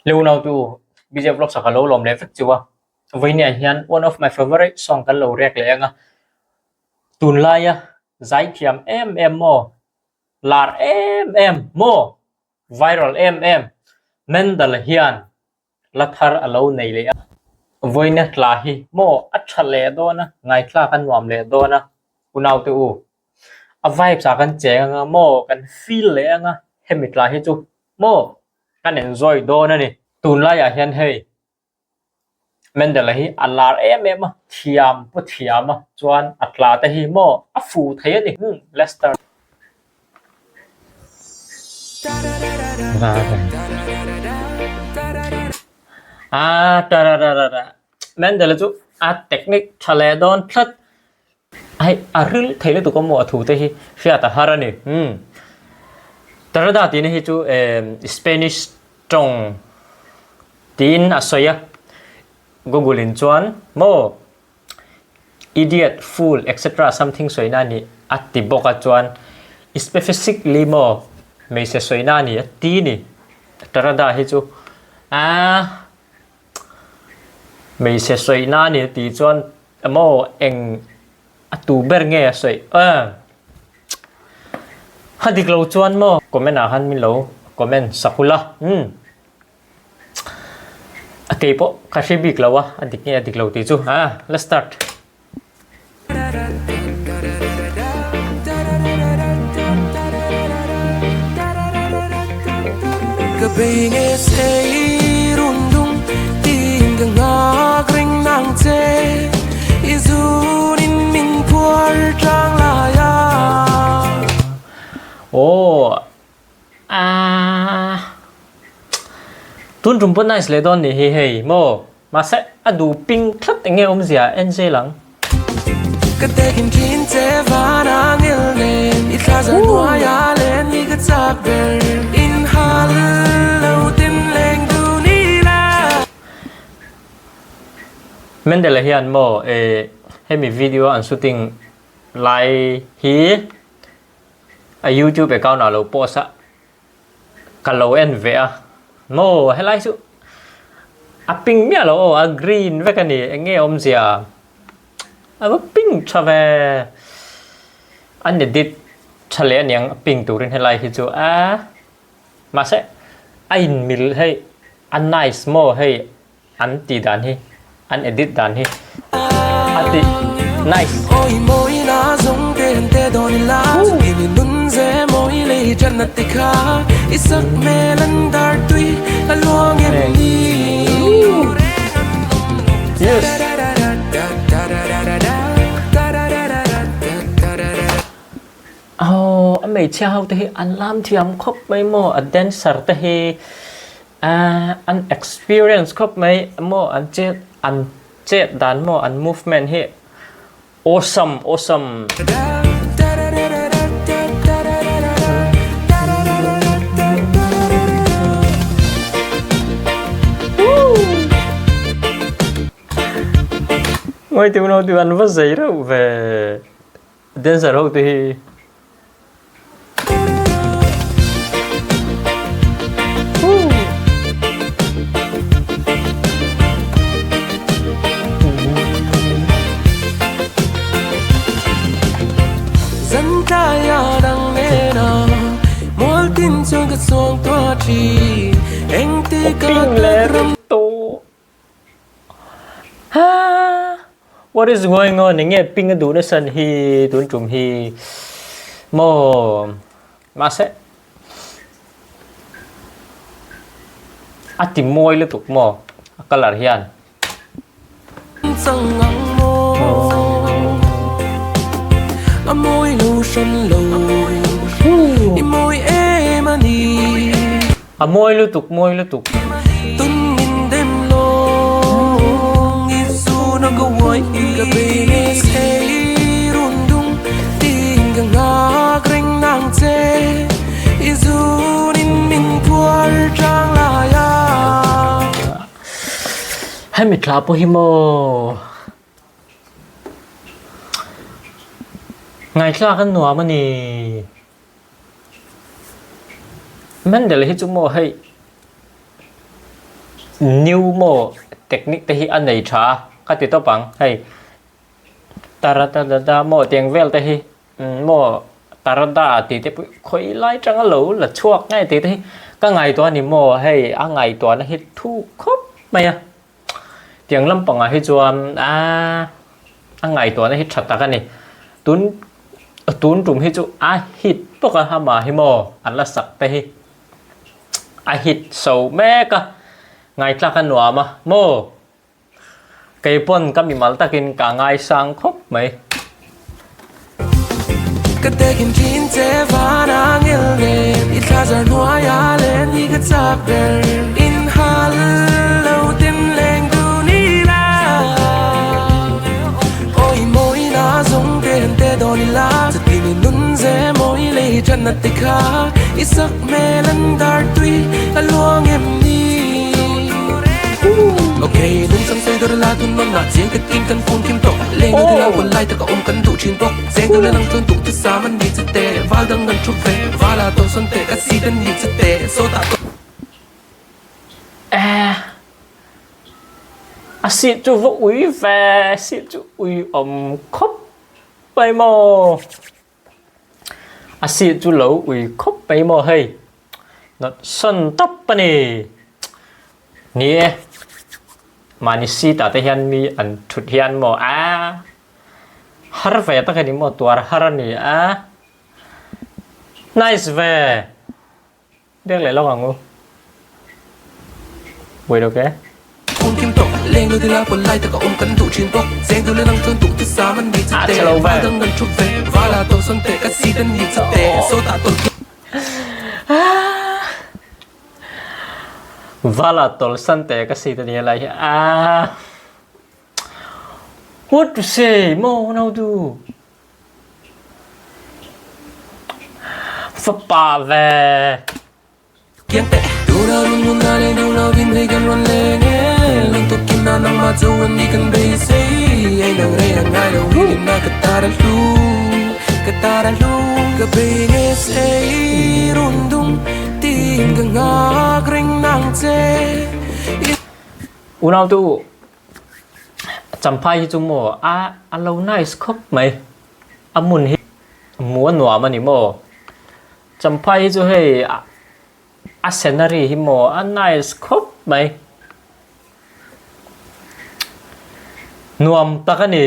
Leu tu BJ Vlogs ah ka lo lawm leh vek chu a, vawinia hian one of my favourite song kan lo rek leh ang a, tunlaia zaithiam em em maw lar em em maw viral em em Mendal hian la thar a lo nei leh a, vawinia tla hi maw a tha leh dawn a, ngaithlak a nuam leh dawn a, unaute u a vibes ah kan cheng ang a maw kan feel leh ang a hemi tla hi chu maw kan enjoy dawn a ni. Tunlaiah hian hei Mendel-a hi a lar em em a, thiam pawh thiam a, chuan a tla te hi maw a fuh thei a ni. Umm Lester. Ah tarararara Mendel-a chu a technique tha leh dawn tlat. Hei a ril thei lutuk a maw a thu te hi hriat a har a ni. Umm Tarada tihna hi chu eh Spanish tawng tiin a sawi a, Google in chuan maw idiot, fool etc something sawina a ni a ti bawk a chuan specifically maw hmeichhe sawina a ni a ti ni Tarada hi chu aaa hmeichhe sawina a ni a tih chuan Emaw eng a tu ber nge a sawi em? A dik lo chuan maw comment ah khan min lo comment sak ula umm a kei pawh ka hre bik lo a a dik nge a dik lo tih chu a let's start. Ka bei nge sei run dung tin ka nghak reng nang che i zun in min phuar tlang lai a. Aw aah tun tum pawh nice leh dawn nih hi hei maw. Mahse, a duh ping tlat eng nge awmzia en zel ang. Ka takin thin che van a ngil nen i thla zar hnuai a len hi ka chak ber in hal lo tin leng dun ila. Mendel-a hian maw eh hemi video an shooting lai hi a youtube account ah lo post a. Ka lo en ve a, maw helai chu a pink miah lo aw a green vek a ni eng nge awmzia a va pink tha ve an edit tha leh aniang a pink turin helai hi chu a mahse a inmil hei a nice maw hei. An tih dan hi, an edit dan hi a ti nice. Yes. Aw a hmeichhia ho te hi an lam thiam khawp mai maw a dancer te hi Ahh an experience khawp mai maw an chet an chet dan maw an movement hi awesome awesome. Ngawi tih lo tih an va zei reuh ve dancer ho te hi. What is going on? Enge ping a duh nasa hi tun tum hi maw mahse a ti mawi lutuk maw a colour hian. A mawi lutuk mawi lutuk. Hemi thla pawh hi maw ngaithlak a nuam a ni. Mendel hi chu maw hei. New maw technique te hi a nei tha a ka ti tawp ang hei taradadada maw tiang vel te hi maw tarada tih te pawh khawi lai tanga lo la chhuak nge tih te hi ka ngaihtuah a ni maw hei a ngaihtuahna hi thuk khawp mai a tiang lampangah hi chuan aaa a ngaihtuahna hi tha tak a ni tun tun tum hi chu a hit bawk a amah hi maw an la sak te hi. A hit so mek a, ngaitlak a nuam a maw? Kei pawn ka mimal takin ka ngaisang khawp mai. Ka takin thin che van a ngil nen i thla zar hnuai a len hi ka chak ber in hal lo tin leng dun ila awi mawi na zawng te han te dawn ila chutin i nun ze mawi lei than na te kha i sak hmel an dar tui a luang em ni Ok nung chang sei dawr la tun nawn ah chiang takin kan phone kim tawh leng deuh la khawn lai taka awm kan duh thin bawk cheng deuh la nang chuan duh thusam an ni chu te val dang an thu ve val ah tawh sawn teh ka seat an ni chu te sawtah tawh Eh a seat chu va ui ve seat chu ui awm khawp mai maw. A sih chu lo ui khawp mai maw hei, nawt sawn tawp a ni. Ni e, mahni seat ah te hian mi an thut hian maw a har ve tak a ni maw, tuar har a ni a. Nice ve. Biak leh lawk ang u. Wait ok. Ah chhe lo ve. Vala tawlsan te ka si ta ni lai hi ah. What to say mo no do. Fapa ve. Unau tu Champhai hi chu maw a a lo nice khawp mai a hmun hi hmuh a nuam a ni maw Champhai hi chu hei a scenery hi maw a nice khawp mai nuam tak a ni.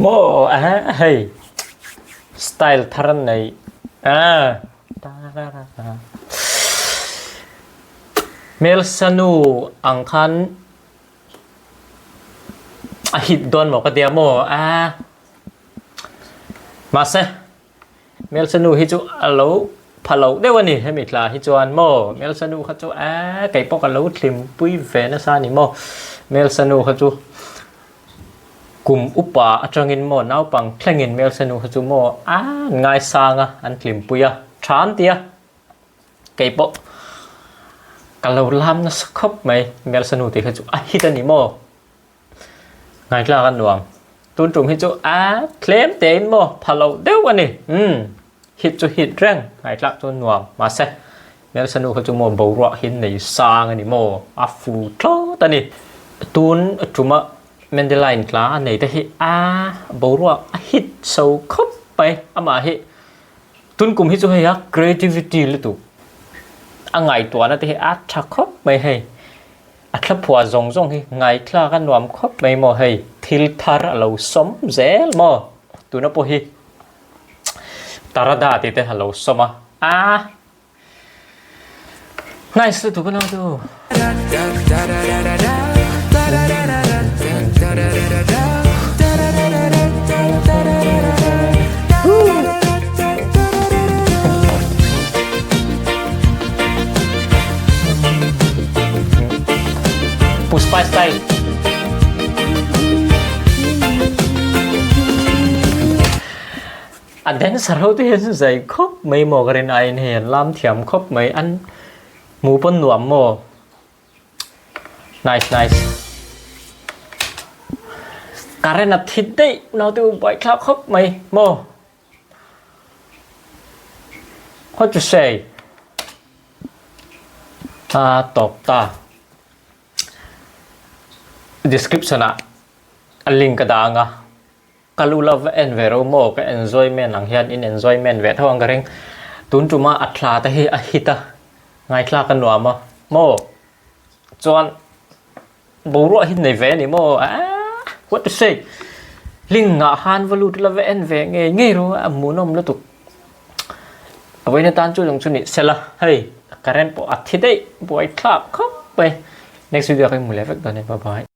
Maw a hei style thar an nei a hmelsanu ang khan a hit dawn maw ka tia maw a mahse Hmelsanu hi chu a lo pha lo deuh a ni hemi tla hi chuan maw Hmelsanu kha chu eee kei pawh ka lo thlimpui ve nasa a ni maw Hmelsanu kha chu kum upa atangin maw naupang thlengin Hmelsanu kha chu maw an ngaisang a an thlimpui a tha an ti a kei pawh ka lo lam nasa khawp mai Hmelsanu tih kha chu a hit a ni maw. Ngaitlak a nuam. Tun tum hi chu a tlem tein maw pha lo deuh a ni. Umm hit chu hit reng ngaitlak chu nuam. Mahse Melsanu kha chu maw boruak hi nei sang a ni maw a fu thlawt a ni. Tun tuma Mendeline tla a nei te hi a boruak a hit so khawp mai amah hi tun kum hi chu hei a creativity lutuk a ngaihtuahna te hi a tha khawp mai hei. A thlaphuah zawng zawng hi ngaithlak a nuam khawp mai maw hei, thil thar a lo sawm zel maw? Tuna pawh hi Tarada tih te a lo sawm a, aah nice lutuk a nau chu. Puspa style. A dancer ho te hian zai khawp mai maw ka rin aiin hei an lam thiam khawp mai an hmu pawn nuam maw. Nice nice. Current a thit daih naute u buaithlak khawp mai maw. What to say? A tawp ta. Description ah a link ka dah ang a. Ka lu love en ve ro maw ka enjoyment ang hian in enjoyment ve tho ang ka ring. Tun tuma a thla te hi a hit a, ngaithlak a nuam a maw? Chuan boruak hi nei ve a ni maw? Aaa what to say? Link ah khan va lut love en ve ngei ngei ro a hmuhnawm lutuk. A vawiin atan chu lung chu ni sela hei current pawh a thi daih buaithlak khawp mai. Next video ah ka inhmu leh vek dawn e bye bye.